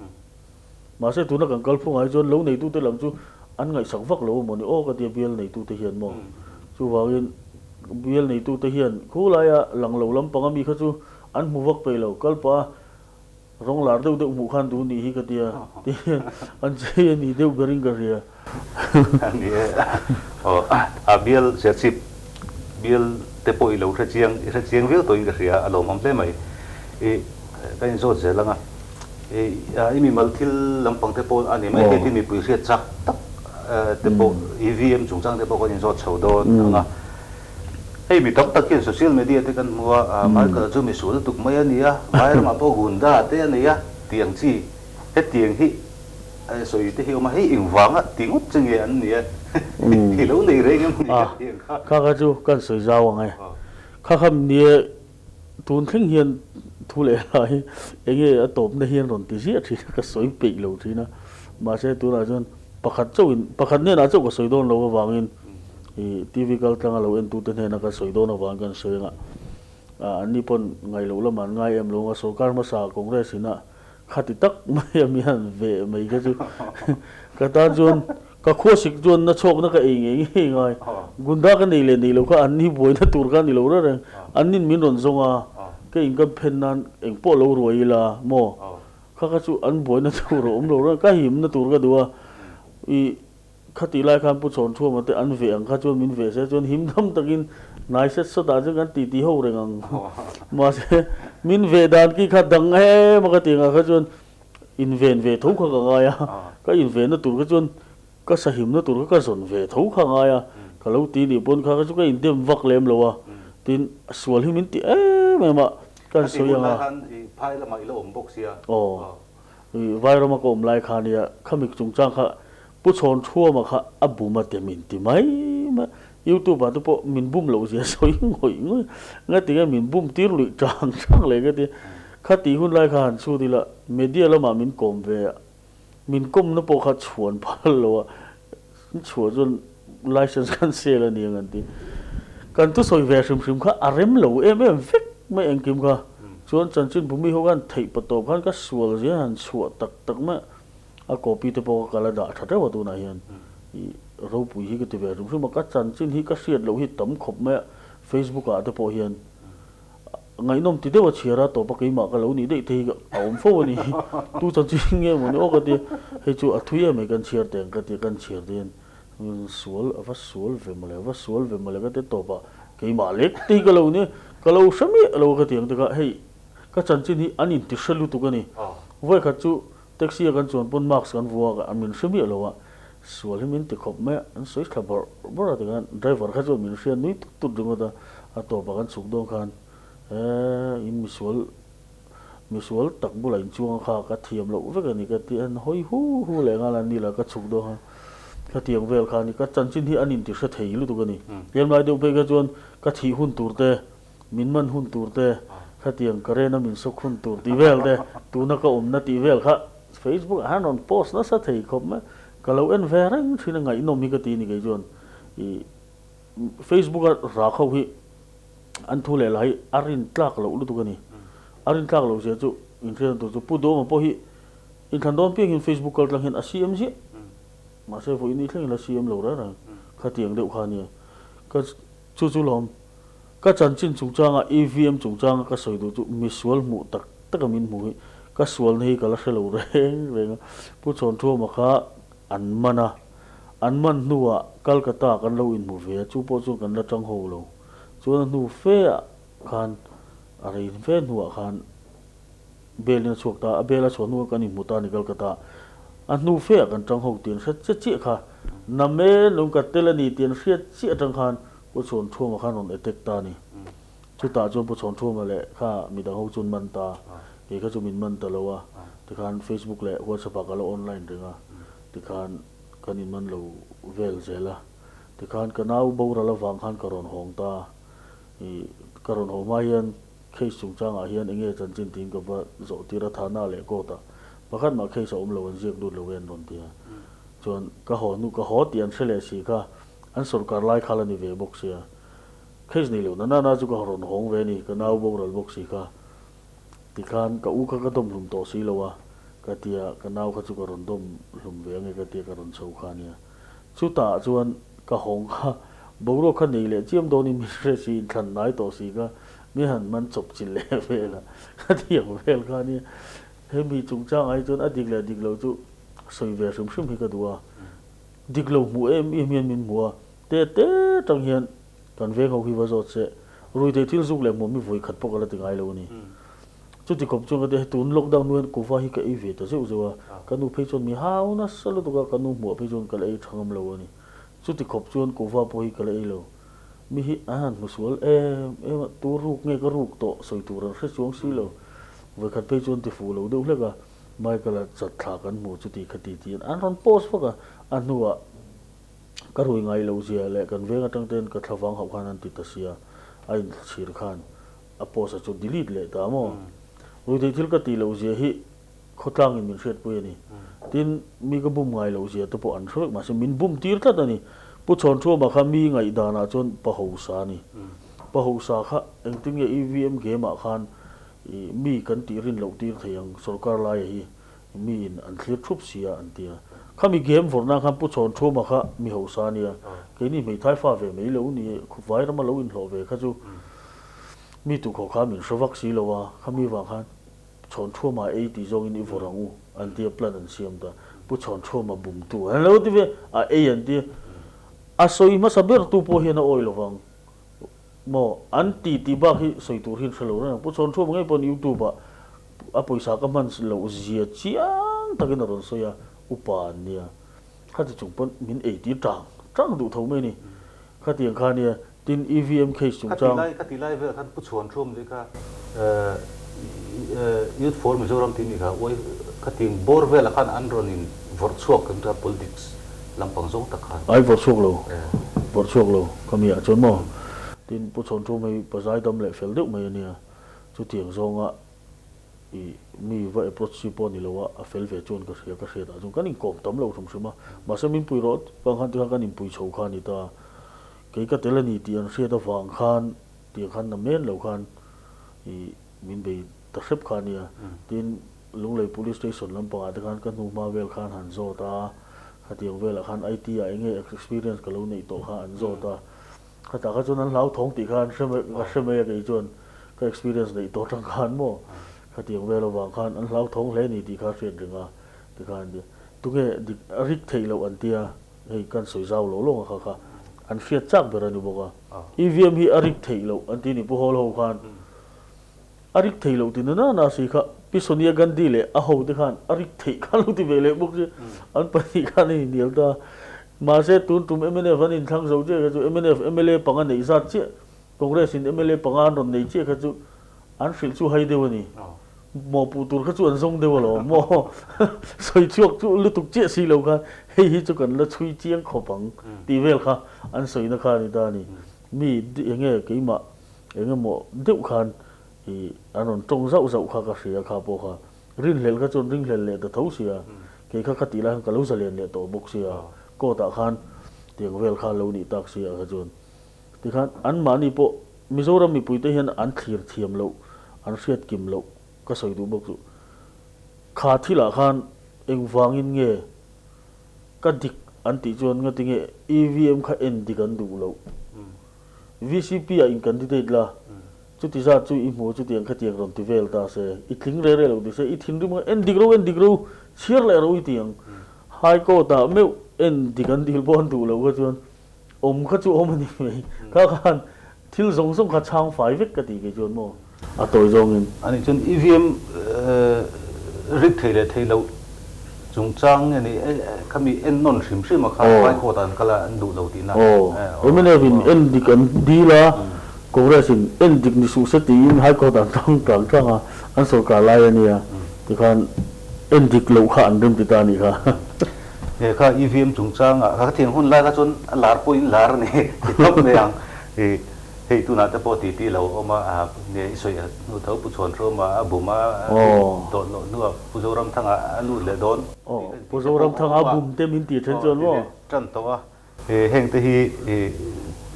Mahse tuna kan kal phungah hi chuan lo neitute lam chu an ngaihsak vak lo emaw ni aw ka tia bial neitute hian maw. Chuvangin bial neitute hian khulaia lang lo lampang ami kha chu an hmu vak peih lo. Kalpah a Rawng lar deuh deuh hmuh khan duh nih hi ka tia ti hian an chei a ni deuh berin ka hria. Ni e, aw a bial Serchhip bial te pawh i lo hre chiang i hre chiang viau tawhin ka hria a lawmawm hle mai. I ka inzawt zel ang a, i i mimal thil lampang te pawh a ni mai thei tin mipui hriat chak tak te pawh EVM chungchang te pawh kan inzawt chho dawn ang a. Hei mi tam tak hian social media te kan hmu a, Michael chu misual lutuk mai a ni a, vairamah pawh gunda te a nei a tih ang chi hetiang hi sawi te hi a awm a, hei engvanga ti ngawt che nge an ni a, i lo nei reng em ni ka tih ang kha. Kha kha chu kan sawi zau ang e. Kha kha nia tun thleng hian thu leh hla hi enge a tawpna hian rawn ti ziah thin a, ka sawi peih lo thin a, mahse tunah chuan Pakhat chauhin, pakhat hnenah chauh ka sawi dawn lo avangin i TV kal tlanga lo entute hnena ka sawi dawn avangin kan sawi anga anni pawn ngaih loh lamah an ngai em lo anga sorkar hmasa Congress ina khati tak mai a mi han veh mai kha chu ka tan chuan ka khuasik chuan na chhawkna ka ei ngei ngei ngai. Gunda ka nei leh nei lo kha anni buaina tur kha a ni lo reng reng. Annin min rawn zawng a, ka in ka phen nan engpawh lo ruai ila maw? Kha kha chu an buaina tur a awm lo reng, ka himna tur ka duh a, i khatih lai khan Pu Chhawnchhuama te an veh ang kha chuan min veh se chuan him dam takin hnai set sawtah chuan kan titi ho reng ang. Mahse min veh dan khi kha dang em a ka tih angah kha chuan inven ve tho kha ka ngai a, ka invenna tur kha chuan Ka sahimna tur kha ka zawn ve tho kha ngai a, ka lo ti nih pawn kha kha chu ka indem vak lem lo a, tin sual hi min ti em em a, kan sawi ang a. Phai lamah i la awm bawk sia. Aw, i Vairama ka awm lai kha nia, khami chungchang kha Pu Chhawnchhuama kha a bum a te min ti mai mai, YouTube ah te pawh min bum loh zia sawi ngawih ngawih, ngatinge min bum tir luih chang chang leh ka ti, khatih hun lai kha han chhut ila media lamah min kawm ve a. Min kawmna pawh kha chhuan phal lo a, chhuah chuan license kan sel a ni ang an ti. Kan thusawi ve hrim hrim kha a rem lo em em vek mai engkim kha. Chuan chanchin bumi ho khan theih patawp khan ka sual zia han chhuah tak tak mai a, a copy te pawh ka kal a dah tha teuh a tunah hian i ropui hi ka ti ve hrim hrim a, ka chanchin hi ka hriat loh hi tam khawp mai a, Facebook ah te pawh hian. Ngaihnawm ti deuh a chhiar a, tawpa keimah ka lo nih daih te hi a awm fo a ni. Tu chanchin nge maw ni aw ka ti, hei chu a thui em mai kan chhiar teh ang ka ti a, kan chhiar te hian sual a va sual ve mawle, a va sual ve mawle ka ti a, tawpah keimah lek te hi ka lo ni, ka lo hre miah lo a ka ti ang te kha, hei ka chanchin hi an inti hre lutuk a ni. Vawikhat chu taxi a kan chuan pawn mask kan vua a, min hre miah lo a, sual hi min ti khawp mai a, an sawi thla bawrh bawrh a tikhan driver kha chuan min hria nui tut tut ringawt a, a tawpah kan chhuk dawn khan he in misual misual tak bulah inchuang a kha ka thiam loh vek a ni ka ti a, an hawi hu hu leh nghal a ni la ka chhuk dawn khan khatiang vel kha a ni, ka chanchin hi an inti hre thei lutuk a ni, tlem lai deuh phei kha chuan ka thih hun tur te Min man hun tur te, khatiang ka rena min sawk hun tur tih vel te, tuna ka awmna tih vel kha Facebook ah hian rawn post nasa thei khawp mai. Ka lo en ve reng thin a, ngaihnawm hi ka ti ni kei chuan. I Facebook a rak ho hi an thu leh lah hi a rin tlak loh lutuk a ni. A rin tlak loh zia chu inhriatna tur chu Pu Duhawma pawh hi inthlan dawn piangin Facebook kal tlang hian a CM ziah. Mahse vawiin ni thlengin a CM lo reng reng. Khatiang deuh kha a nia. Ka chu chu lawm. Ka chanchin chungchanga EVM chungchanga ka sawi duh chu misual hmuh tak taka min hmu hi ka sualna hi ka la hre lo reng reng a. Pu Chhawnṭhuama kha an man a, an man hnuah Calcutta kan lo inhmu ve a, chu pawh chuan kan la ṭang ho lo. Chuan a hnu fe ah khan a rei fe hnuah khan Bel in a chhuak ta a, bel a chhuah hnuah kan inhmu ta a ni Calcutta. A hnu fe ah kan ṭang ho tih an hre chiah chiah kha. Name lung ka tel a ni tih an hriat chiah aṭang khan Pu Chhawnṭhuama khan rawn attack ta a ni. Chutah chuan Pu Chhawnṭhuama leh kha midang ho chuan man ta, kei kha chu min man ta lo a, tikhan Facebook leh WhatsApp ah ka lo online reng a, tikhan kan inman lo vel zel a. Tikhan ka nau boral avang khan ka rawn hawng ta a, ih ka rawn haw hma hian case chungchangah hian enge chanchin tiin ka va zawh tir a, Thana leh court ah pakhat mah case a awm lo an ziak lut lo e an rawn ti a. Chuan ka haw hnu ka haw tih an hre leh si kha An sawrkar lai khal a ni ve bawk sia. Case nei lo na na chu ka rawn hawng ve a ni, ka nau boral bawk si kha. Tikhan ka u kha ka dawm hlum tawh si lo a, ka tia ka nau kha chu ka rawn dawm hlum ve ange ka tia ka rawn chho kha a nia. Chutah chuan ka hawng kha boruak kha nei leh chiam dawnin min hre si, inthlan hnai tawh si kha mi han man chawp chilh leh vel a, ka tiang vel kha a nia. Hemi chungchangah hi chuan a dik leh dik lo chu sawi ve hrim hrim hi ka duh a. Dik lo hmuh em em hian min hmu a, te te tang hian kan veng ho hi va zawt se, ruithei thil zuk leh hmuam hi vawi khat pawh ka la ti ngai lo a ni. Chuti khawp chuan ka ti a, hei tun lockdown hnu hian kuva hi ka ei ve ta zeuh zeuh a, ka nu phei chuan mi hau nasa lutuk a, ka nu hmuah phei chuan ka la ei tha ngam lo a ni. Chuti khawp chuan kuva pawh hi ka la ei lo. Mi hi an han hmu sual em em a, tu ruk nge ka ruk tawh sawi tur an hre chuang si lo. Vawi khat phei chuan ti fuh lo deuh hlek a, Michael-a chat thla kan hmu chuti kha ti tiin an rawn post vak a, a hnuah ka rui ngai loh zia leh kan veng atang ten ka thla vang hauh khan an ti ta sia, a inthla chhir khan a post a chu delete leh ta maw? Rui theih thil ka tih loh zia hi khawtlangin min hriatpui a ni. Tin, mi ka bum ngai loh zia te pawh an hre vek mahse min bum tir tlat a ni. Pu Chhawnṭhuama kha mi ngaihdanah chuan pa hosa a ni. Pa hosa kha engtin nge EVM game ah khan I mi kan tih rin loh tir thei ang sorkar laia hi mi in an thlir thup si a an ti a. Khami game vawrh nan khan Pu Chhawnthuma kha mi hausa a nia, keini hmeithai fa ve mai lo ni, vai rama lo inhlawh ve kha chu mi tukhaw kha min hre vak si lo a, khami vang khan Chhawnchhuama ei tih zawngin i vawrh ang u an tia plan an siam ta. Pu Chhawnchhuama bumtu an lo ti ve a ei an tia. A sawi hmasa ber tu pawh hian a awi lovang maw? An ti tih bak hi sawi tur hi an hre lo reng ang. Pu Chhawnchhuama ngei pawhin YouTube ah a pawisa ka hman loh zia chiang takin a rawn sawi a, upa an nia. Khati chung pawn min ei tir tang tang duh tho mai a ni. Khatiang kha nia, tin EVM case chungchang. Khati lai vel khan Pu Chhuanthum leh kha Youth for Mizoram tih mi kha uai khatiang bawr velah khan an rawn in vawrh chhuak kan tia politics lampang zawng tak khan. Ai vawrh chhuak lo, vawrh chhuak lo kha mi ah chuan maw. Tin Pu Chhuanthum hi pazai dam leh fel deuh mai a nia, chutiang zawnga I mi va approach chi pawh a ni lo a, a fel ve chuan ka hria, ka hriat ah chuan kan inkawm tam lo hrim hrim a, mahse min pui rawh vang khan tikhan kan inpui chho kha a ni ta, kei ka tel a ni tih an hriat avang khan tiang khan na men lo khan i min bei ta hrep kha a nia, tin Lunglei Police Station lampangah te khan ka hnu hma vel khan han zawt a, khatiang velah khan IT ah enge experience ka lo neih tawh kha an zawt a. Khatah kha chuan an hlauthawng tih kha an hre mai, ka hre mai a kei chuan ka experience neih tawh atang khan maw khatiang vel avang khan an hlauthawng hle ni tih kha hriat reng a tikhan an ti a. Tunge dik a rik theih loh an tia hei kan sawi zau lo lawng a kha kha an hriat chak ber a ni bawk a. EVM hi a rik theih loh an ti ni Pu Hawl ho khan. A rik thei loh ti na na si kha Pi Sonia Gandhi leh a hote khan a rik theih khan lo ti ve leh bawk si. An pahnih khan a inhnial ta. Mahse tun tum mnf an inthlang zo chiah kha chu mnf mla panga neih zat chiah, Congress in mla panga an rawn nei chiah kha chu an hrilh chu hai deuh a ni. Mawhpuh tur kha chu an zawng deuh alawm maw? Sawi chhuak chu lutuk chiah si lo khan hei hi chu kan la chhui chiang khawp ang tih vel kha an sawina kha a ni ta a ni. Mi enge keimah Eng emaw deuh khan i an rawn tawng zauh zauh kha ka hria kha pawh kha rinhlelh kha chuan ringhlelh leh ta tho sia, kei kha kha tih lai khan ka lo zalen leh tawh bawk sia, court ah khan tiang vel kha lo nih tak sia kha chuan tikhan anmahni pawh Mizoram mipuite hian an thlir thiam loh, an hriat kim loh ka sawi duh bawk chu kha thilah khan engvangin nge ka dik an tih chuan ngatinge EVM kha en dik an duh loh. VCP ah in candidate la, chuti zat chu i hmu chutiang khatiang rawn ti vel ta se, i tling reh reh lo ti se, i thinrim kha en dik ro en dik ro, chhiar leh ro i ti ang. High Court ah meuh en dik an dil pawh an duh loh kha chuan awm kha chu awm a ni mai. Kha khan thil zawng zawng kha chhang fai vek ka ti kei chuan maw. A tawi zawngin. Ani chuan EVM rik thei leh thei loh chungchang nge ni khami en nawn hrim hrim a kha High Court ah an kal a an duh lo tihna. Aw. Mnf in en dik an dil a, Congress in en dik ni suh se tiin High Court ah an tang tlang tlang a, an sorkar lai a nia tikhan en dik loh kha an rem ti ta a nih kha. He kha EVM chungchang ah kha thiang hun lai kha chuan a lar pawhin lar a ni ti tawp mai ang. Hei tunah te pawh titi lo awm a, nge i sawi hnu tho Pu Chhuanhrawma a bum a, tawh loh hnuah Pu Zoramthanga a lut leh dawn. Aw, Pu Zoramthanga a bum te min tih then chuan maw? Tan tawh a, heng te hi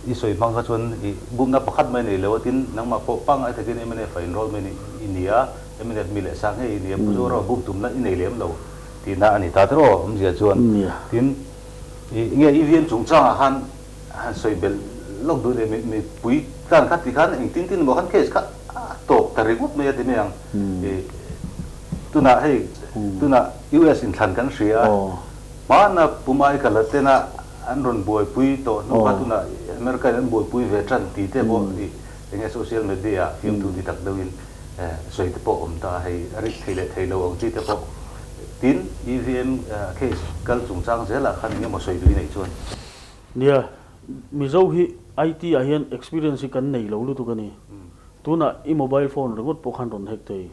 i sawi hmang kha chuan i bumna pakhat mai nei lo a, tin nangmah pawh pangngai takin mnf a inroll mai i ni a, mnf mi leh sang ngei i ni a, Pu Zorama bum tumna i nei lem lo tihna a ni ta tiraw awmzia chuan. Tin, nge EVM chungchangah khan Han sawi belh lawk duh leh mipui tlan kha ti khan engtin tin emaw khan case kha a tawp ta ringawt mai a ti mai ang. Tunah hei tunah US inthlan kan hria a, hmana Pumai Kalatena an rawn buaipui tawh hnu kha tunah America in an buaipui ve tan tih te pawh i enge social media ah fiamthu ti tak deuhin sawi te pawh awm ta a, hei a rik thei leh thei lo ang chi te pawh tin EVM case kal chungchang zelah khan engemaw sawi duh i neih chuan. Nia, Mizo hi IT ah hian experience hi kan nei lo lutuk a ni. Tunah i mobile phone ringawt pawh khan rawn hack thei.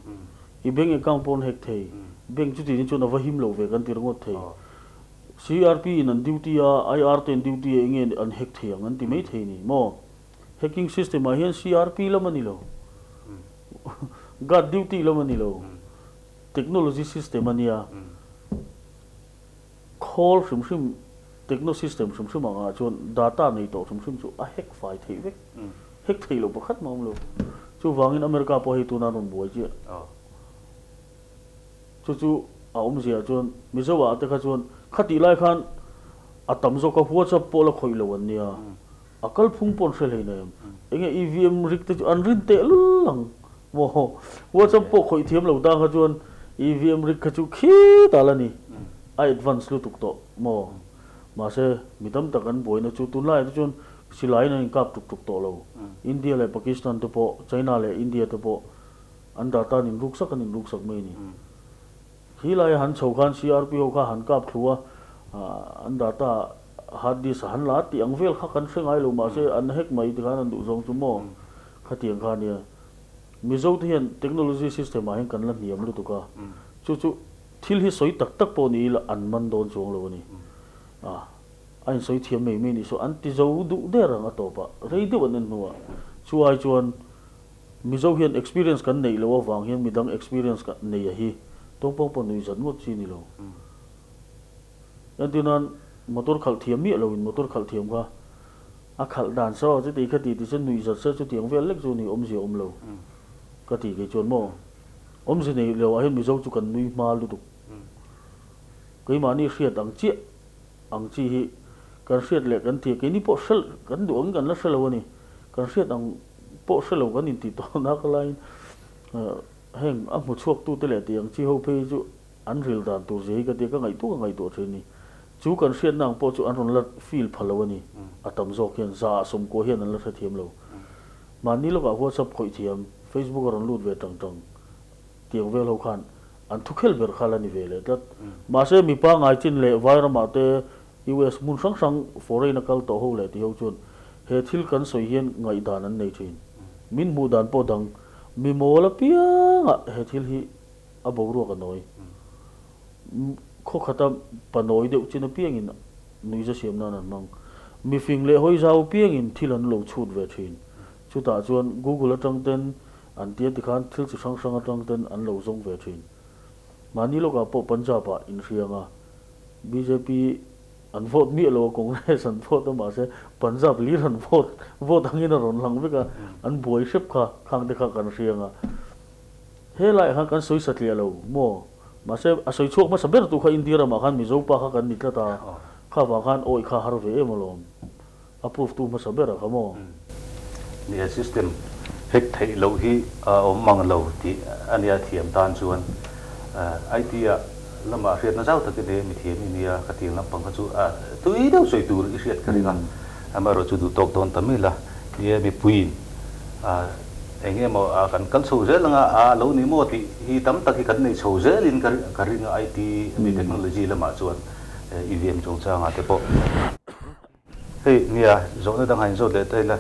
I bank account pawh an hack thei. Bank chuti ni chuan a va him lo ve kan ti ringawt thei. CRP in an duty a, IR te an duty a enge an hack thei ang an ti mai thei ni maw? Hacking system ah hian CRP lam a ni lo. Guard duty lam a ni lo. Technology system a nia. Khawl hrim hrim, techno system hrim hrim angah chuan data nei tawh hrim hrim chu a hack fai theih vek. Hack theih loh pakhat mah awm lo. Chuvangin America pawh hei tuna rawn buai chiah. Chu chu a awmzia chuan Mizo ah te kha chuan khatih lai khan a tam zawk a WhatsApp pawh la khawih lo an nia. A kalphung pawh an hre hlei nem. Enge EVM rik te chu an rin teh lul ang. Maw? WhatsApp pawh khawih thiam lo tan kha chuan EVM rig kha chu khitah la ni. A advance lutuk tawh maw? Mahse, mi tam tak an buaina chu tunlaiah te chuan silaiin an inkap tuk tuk tawh lo. India leh Pakistan te pawh, China leh India te pawh an data an inruk sak an inruk sak mai a ni. Khi laia han chho khan CRP ho kha han kap thlu a, an data hard disk a han la tih ang vel kha kan hre ngai lo mahse an hack mai tikhan an duh zawng chu maw khatiang kha nia. Mizo te hian technology system ah hian kan la hniam lutuk a, chu chu thil hi sawi tak tak pawh ni ila an man dawn chuang lo a ni. A insawi thiam mai mai nih saw an ti zo duh der ang a tawpah rei deuh an en hnuah chu ai chuan Mizo hian experience kan neih loh avang hian midang experience ka nei a hi tawngpawng pawh nuih zat ngawt chi ni lo. Entir nan motor khalh thiam miah loin motor khalh thiam kha a khalh dan saw chuti kha ti ti chuan nuih zat se chutiang vel lek chu ni awmzia awm lo ka ti kei chuan maw awmzia nei lo ah hian Mizo chu kan nui hma lutuk. Keimahni hriat ang chiah ang chi hi kan hriat leh kan ti a, keini pawh hre kan duh angin kan la hre lo a ni. Kan hriat ang pawh hre lo kan intih tawh nak laiin heng a hmu chhuak tute leh tih ang chi ho phei hi chu an ril dan tur zia hi ka tia ka ngaihtuah ka ngaihtuah thin a ni. Chu kan hriatna ang pawh chu an rawn la feel pha lo a ni. A tam zawk hian 190 hian an la hrethiam lo. Mahni lawkah WhatsApp khawih thiam, Facebook a rawn lut ve tang tang. Tiang vel ho khan an thu khel ber kha la ni ve leh tlat. Mahse mipa ngai chin leh vai ramah te US hmun hrang hrang foreign a kal tawh ho leh ti ho chuan he thil kan sawi hian ngaihdan an nei thin. Min hmuh dan pawh dang mi mawl apiangah he thil hi a boruak a nawi. Khaw khata pa nawi deuh chin apiangin nuiza siam nan an hmang. Mifing leh hawi zau apiangin thil an lo chhut ve thin. Chutah chuan Google atang ten An tia tikhan thil chi hrang hrang atang ten an lo zawng ve thin. Mahni lawkah pawh Punjab ah inhriang a, bjp an vote miah lo a, Congress an vote a mahse Punjab lir an vote, vote angin a rawn lang vek a, an buai hrep kha, khang te kha kan hriang a. He laiah khan kan sawi satliah lo maw? Mahse a sawi chhuak hmasa ber tu kha India ramah khan Mizo pa kha kan ni tlat a, kha vang khan awih kha har ve em alawm. A proof tu hmasa ber a kha maw? Nia system hack theih loh hi a awm mang lo tih a nia thiam tan chuan IT ah lamah hriatna zau takin e mi thiam i nia ka tiang lampang kha chu a tui deuh sawi tur i hriat ka ring a, amaherawh chu duh tawk dawn ta mai la nia mipuiin eng emaw kan kal chho zel anga a lo ni maw tih hi tam tak hi kan nei chho zelin ka ring a IT mi technology lamah chuan EVM chungchangah te pawh. Hei nia, zawhna dang han zawt leh ta ila.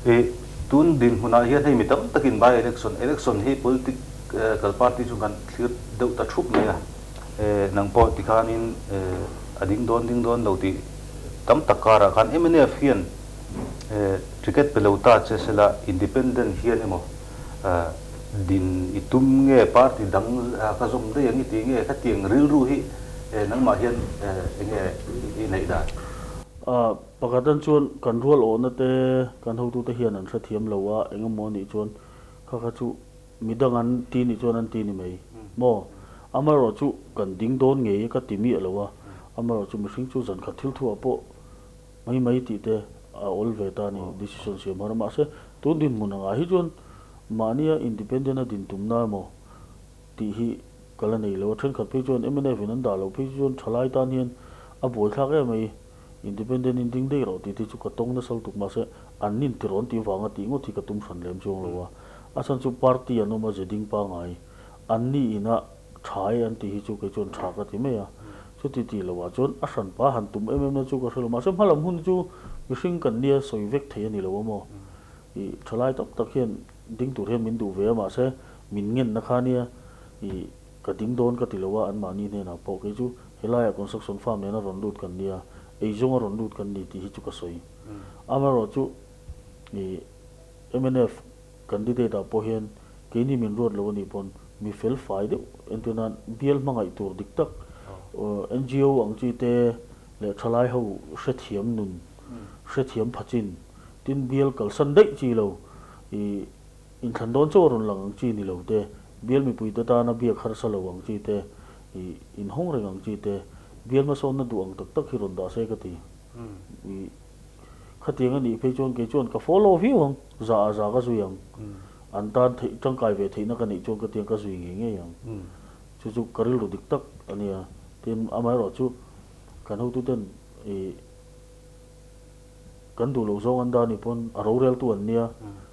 I tun dinhmunah hian hei mi tam takin by election, election hi politic kal party chu kan thlir deuh ta thup mai a. Nang pawh tikhanin a ding dawn ding dawn lo tih tam tak karah khan mnf hian ticket pe lo ta che sela independent hian emaw din i tum nge party dang ka zawm daih ang i ti nge khatiang rilru hi nangmah hian eng nge i neih dan? Pakhat an chuan kan rual awhna te kan hotute hian an hrethiam lo a, eng emaw anih chuan kha kha chu midang an ti nih chuan an ti ni mai maw? Amaherawh chu kan ding dawn ngei ka ti miah lo a, amaherawh chu mihring chu zan khat thil thuah pawh Mai mai tih te a awl ve ta a ni, decision siam har a. Mahse, tun dinhmun angah hi chuan mahnia independent a din tumna emaw tih hi ka la nei lo a. Thenkhat phei chuan mnf in an dah loh phei chuan thalai tan hian a buaithlak em mai, independent in ding daih rawh tih te chu ka tawng nasa lutuk. Mahse, an nin ti rawn tih vanga tih ngawt hi ka tum hran lem chuang lo a. A chhan chu party an awm a, ze ding pangai an ni ina Tha e an tih hi chu kei chuan tha ka ti mai a, chuti tih loh ah chuan a hran pa han tum em em na chu ka hre lo, mahse hmalam hun chu mihring kan nia sawi vek thei a ni lo a maw? Ih thalai tam tak hian ding tur hian min duh ve a, mahse min ngen na kha nia ih ka ding dawn ka ti lo a, anmahni hnenah pawh kei chu helaiah construction farm nena rawn lut kan nia, eizawnga rawn lut kan ni tih hi chu ka sawi. Amaherawh chu ih mnf Candidate ah pawh hian keini min ruat lo a nih pawn mi fel fai deuh entir nan bial hmangaih tur dik tak NGO ang chi te leh thalai ho hrethiam nun hrethiam phachin tin bial kalsan daih chi lo ih inthlan dawn chauh a rawn lang ang chi ni lo te bial mipui te tana biak harsa lo ang chi te ih inhawng reng ang chi te bial hmasawnna duh ang tak tak hi rawn dah se ka ti ih Khatiang a nih phei chuan kei chuan ka follow viau ang, za ah za ka zui ang. An tan theih tangkai ve theihna ka neih chuan ka tiang ka zui ngei ngei ang. Chu chu ka rilru dik tak a nia. Tin, amaherawhchu kan hotuten ih kan duh loh zawng an dah anih pawn a roreltu an nia.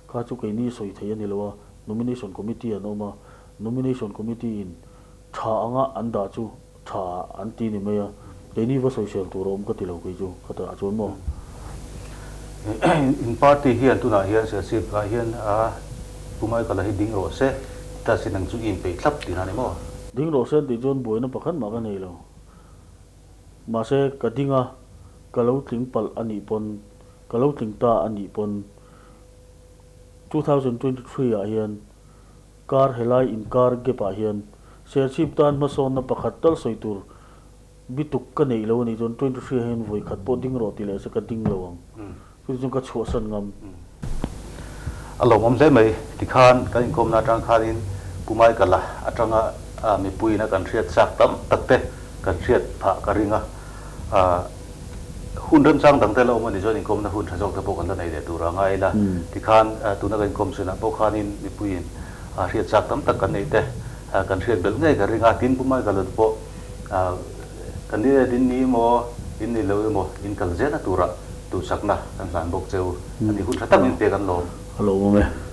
Kha chu keini sawi thei a ni lo a, Nomination Committee an awm a, Nomination Committee in tha anga an dah chu tha an ti ni mai a, keini va sawisel tur a awm ka ti lo kei chu ka tah chuan maw. In party hian tunah hian Serchhip ah hian a Pu Michael-a hi ding rawh se ta sin ang chu i inpeih thlap tihna a ni maw? Ding rawh se tih chuan buaina pakhat mah ka nei lo. Mahse ka ding a, ka lo tling palh a nih pawn, ka lo tling ta a nih pawn 2023 ah hian Kar helai inkar gap ah hian Serchhip tan hmasawnna pakhat tal sawi tur bituk ka neih lo a nih chuan 23 ah hian vawi khat pawh ding rawh ti leh se ka ding lo ang. Chutiang chuan ka chhuahsan ngam. A lawmawm hle mai. Tikhan kan inkawmna atang khanin Pu Michael-a atanga mipuiin a kan hriat chak tam tak te kan hriat phah ka ring a. Hun remchang dang te la awm a nih chuan inkawmna hun tha zawk te pawh kan la nei leh tur a ngai ila. Tikhan tuna kan inkawm chinah pawh khanin mipuiin hriat chak tam tak kan neih te kan hriat belh ngei ka ring a. Tin, Pu Michael-a te pawh kan ni leh din ni emaw, in ni lo emaw in kal zelna turah duhsakna kan hlan bawk cheu a ni. Hun tha tak min pek an lawm. A lawm awm e.